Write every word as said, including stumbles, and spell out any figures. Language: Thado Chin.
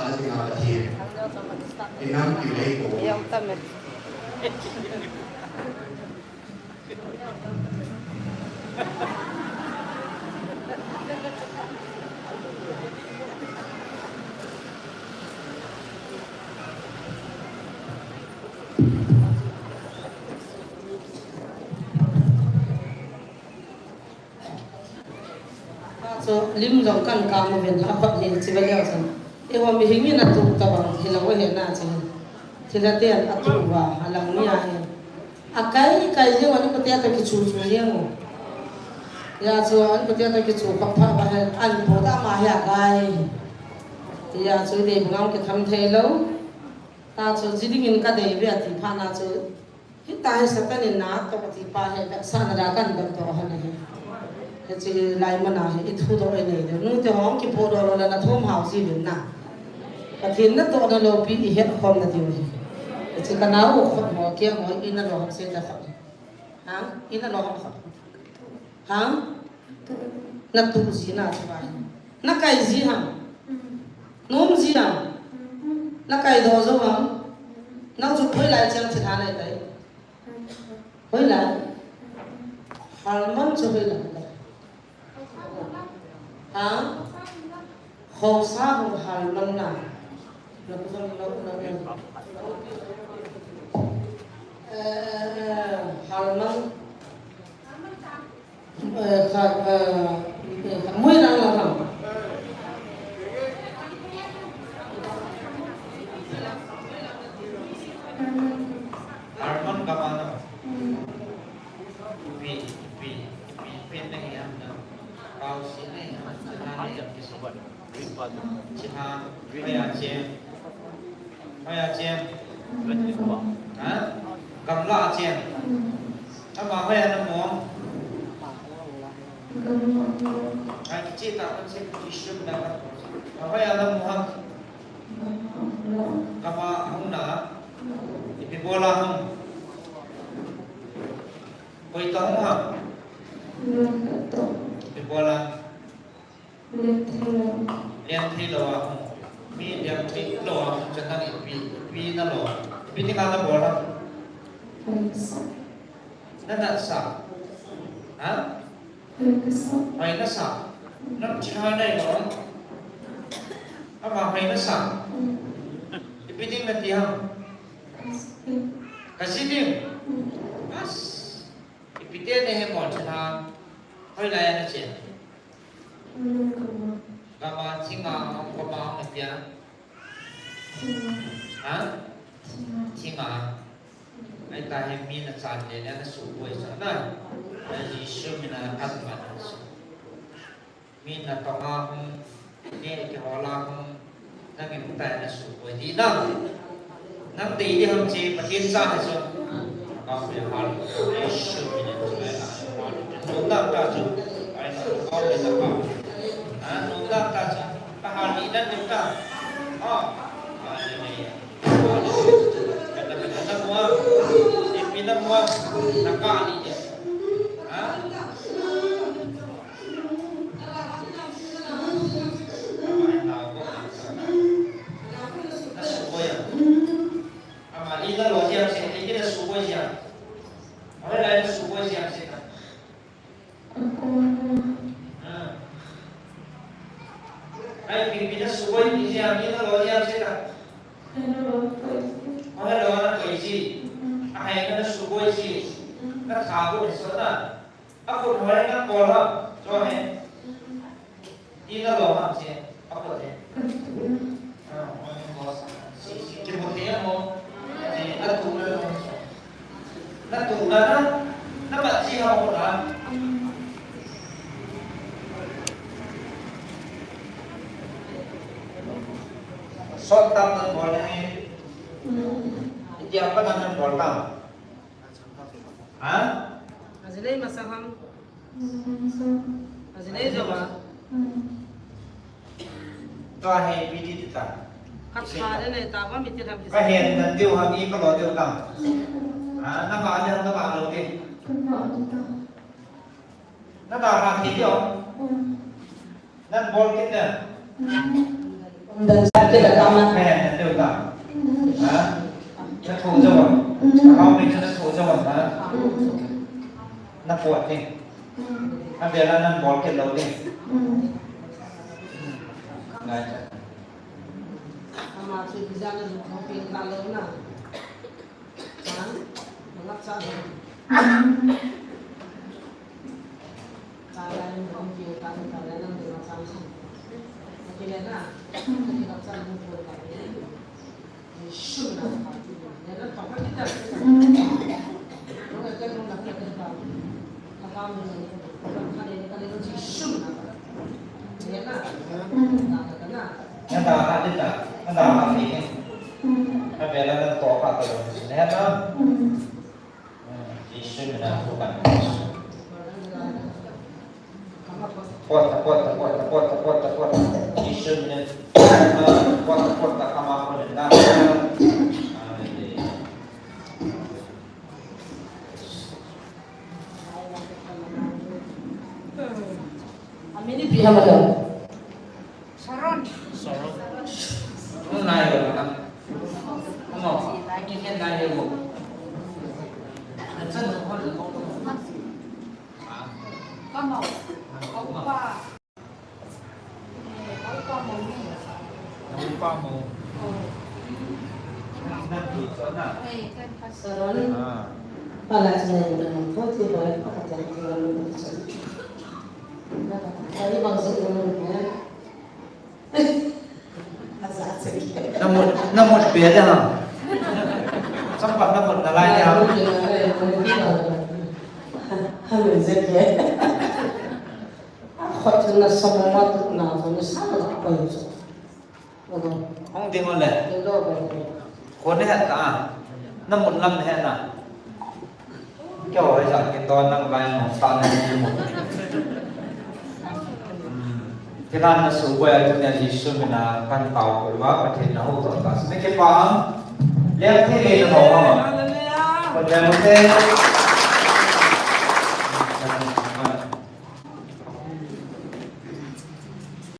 Atina Pathen, inam kileiko. Chu lim jong kan kap uvin, akhut hi chi ve leu chun. Eiho mihem in atuh tabang hilou ahi na chu. Thilha ten atuh uva, alang mi ahi. Akai, kai jeng uva, ni kote atoh kichu chu jeng u. Hijeh chun kote atoh kichu phat phat uva hi, an po ta ma hi akai. Hijeh chun dei bang a kitham thei lou. Ta chu ji ding in kadei ve ati phat na chu. Hitia hi Satan in na toh ti pa hi, vetsahna dia kan dam toh ahi. Hiche lai mun a hi, i thudoh i nei diu. Nute hon kipohdoh lou le na thum hao ji uvin na. Pathen natohna loupi i het khom na diu ahi. Hiche ka nao u khut mo, kei mo, i na lo ham sei ta khut. Ha? I na lo ham khut. Ha? Natu ji na chu ahi. Na kai ji ham? Nom ji ham? Na kai doh jou ham? Nang chu hoilai chang thilha nei tai. Hoilai? Halman chu hoilai? Ha? Khosa hung halman na. Na ku jong na, na, na. Eh, eh, eh, halman. Eh, kha, eh, eh, kha, mui nang la kham. Harman gam a na. Pi, pi, pi, pi na hi am na. Pau si na hi am na. China, hoiya chen. Hoiya chen. Ha? Gamla a chen. Ama hoiya na mu ham? Ai, kiche ta kan chen, kisun da kan. Hoiya na mu ham? Gam a hung na. Ipi bol a hung? Koi toh hung ham? Ipi bol a? Lem thei lou a hung. Mi lem thei lou a hung, chun nang ipi, ipi na lo. Ipi dinga na bol ham? Na nat sa. Ha? Hoi na sa. Nang cha nai lo. Ama hoi na sa. Ipi ding na ti ham? Ka ji ding. As. Ipi ti na he mo cha na. Hoilai a na che. Gam a, thinga, gam a, na pia. Ha? Thinga. Ai ta he mi na chan le na su boi sa na. Na Jesu min a kan ma na su. Mi na tong a hung, ne ke hola hung. Nang in tai na su boi di na. Nang dei di ham che, Pathen cha hai so. Ka pe hal, Jesu min a chu lai na, hal, nung dang ta chu, ai na, ka pe na ka. Ha, nung dang ta chu, ka hal ni dan ni ta. Ha, hallelujah. Hallelujah. Ka na, ka na mua, ipi na mua, na ka ni de. Ha? Ama i na lo jeng se, i kina su boi jeng. Ama i na su boi jeng se ta. Hmm. Ai, pi, pi na su boi pi jeng, i na lo jeng se ta. Ama i na lo na boi ji. Ai, na su boi ji. Na tha boi so na. A khut hoi na bol ham, cho he. I na lo ham che, a khut he. Ah, hoi na bol sa. Si, si, ki mo te mo. Si, a tu na lo. Na tu na na, na ba ji ha khut ha. Sot tam na bol he. Itia pa na na bol tam. Ha? Ajilei masa ham. Ajilei jo ba. Tua he piti ti ta. Ka tha de ne ta ba mi ti tham ki. Ka he nan diu ham i ka lo diu tam. Ha, na ba de na ba lo de. Na ba ha ti diu. Nan bol kit na. Dan sa kita tama. Kaya na tayo ta. Ha? Nathoh jaw a. How many nathoh jaw a, ha? Napuat ni. Abela nan bol kit lou ni. Ngai. Ama chu design a lungthim pen talou na. Ha? Mangap sa. Talai mangap pen talou, talai nang mangap sa. Okay na. Mangap sa. Nada ha dita, nada ha ni. Abela nan toh pa to. Nada. Jesu mina tu kan. Pota, pota, pota, pota, pota, pota. Jesu mina. Pota, pota, kama ko na. Amini pi hamada. Saron. Saron. Nai yo na. Ano? Nai yo. Kamo. Kamo. Saron. Ah. Pala sila yung naman po, di ba? Pakatyan ko lang yung sa. Ay, bang sa ulo niya. Namut, namut beda ha. Sampa namut nalai ha. Hanu zeke. Khot na sama matu na tu na sama ko. Hong ding ole. Ko ne heta. Namut lam ne hena. Kyo, ai sa kin don nang lai no ta ne ni mo. Kinan na su boy a tunia Jesu mina kan tao ko wa Pathen na ho to ta. Sine ke pa. Lem the le na ho ma. Ko le mo te.